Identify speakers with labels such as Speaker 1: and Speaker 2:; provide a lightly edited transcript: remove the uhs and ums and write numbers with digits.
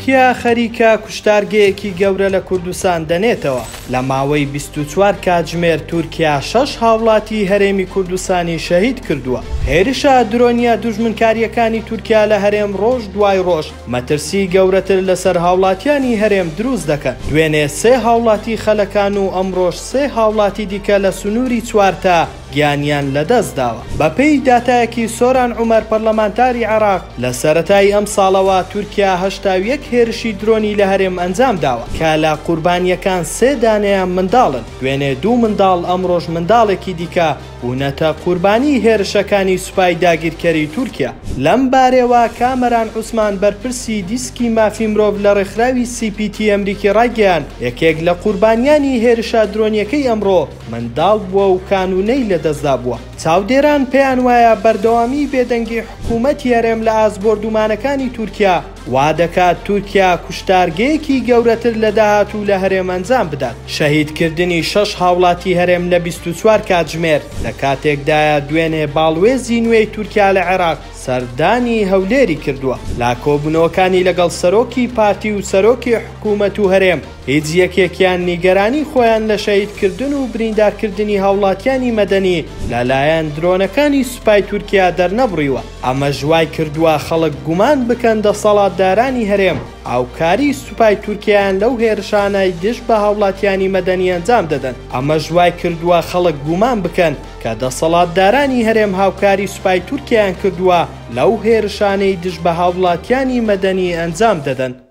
Speaker 1: تورکیا خەریکە کوشتارگەیەکی گەورە لە کوردستان دەنێتەوە. لە ماوەی 24 کاتژمێر تورکیا شەش هاوڵاتی هەرێمی کوردستانی شەهید کردووە. هێرشە درۆنییە دوژمنکارییەکانی تورکیا لە هەرێم ڕۆژ دوای ڕۆژ مەترسی گەورەتر لەسەر هاوڵاتیانی هەرێم دروست دەکەن. دوێنێ سێ هاوڵاتی خەلەکان و ئەمڕۆش سێ هاوڵاتی دیکە لە سنووری چوارتا گیانیان لەدەستداوە. بەپێی داتایەکی سۆران عومەر پەرلەمانتاری عێراق، لە سەرەتای ئەمساڵەوە تورکیا 81 هێرشی درۆنی لە هەرێم ئەنجامداوە، کە لە قوربانییەکان سێ دانەیان منداڵن، دوێنێ دوو منداڵ ئەمڕۆش منداڵێکی دیکە بوونەتە قوربانی هێرشەکانی سوپای داگیرکەری تورکیا. لەم بارەوە کامەران عوسمان بەرپرسی دیسکی مافی مرۆڤ لە ڕێکخراوی سی پی تی ئەمریکی ڕایگەیاند، یەکێک لە قوربانیانی هێرشە درۆنییەکەی ئەمڕۆ منداڵ بووە و کانوونەی لەدەستدا بووە. چاودێران پێیان وایە بەردەوامیی بێدەنگی حکوومەتی هەرێم لە ئاست بۆردوومانەکانی تورکیا، وا دەکات تورکیا کوشتارگەیەکی گەورەتر لە داهاتوو لە هەرێم ئەنجام بدات. شەهیدکردنی شەش هاوڵاتی هەرێم لە 24 کاتژمێر لە کاتێکدایە دوێنێ باڵوێزی نوێی تورکیا لە عێراق سەردانی هەولێری کردووە. لە کۆبوونەوەکانی لەگەڵ سەرۆکی پارتی و سەرۆکی حکوومەت و هەرێم، هیچ یەکێکیان نیگەرانی خۆیان لە شەهیدکردن و بریندارکردنی هاوڵاتیانی مەدەنی لەلایەن درۆنەکانی سوپای تورکیا دەرنەبڕیوە، ئەمەش وایکردووە خەڵک گومان بکەن دەسەڵاتدارانی هەرێم هاوکاری سوپای تورکیایان لەو هێرشانەی دژ بە هاوڵاتیانی مەدەنی ئەنجام دەدەن، ئەمەش وایکردووە خەڵک گومان بکەن کە دەسەڵاتدارانی هەرێم هاوکاری سوپای تورکیایان کردووە لەو هێرشانەی دژ بە هاوڵاتیانی مەدەنی ئەنجام دەدەن.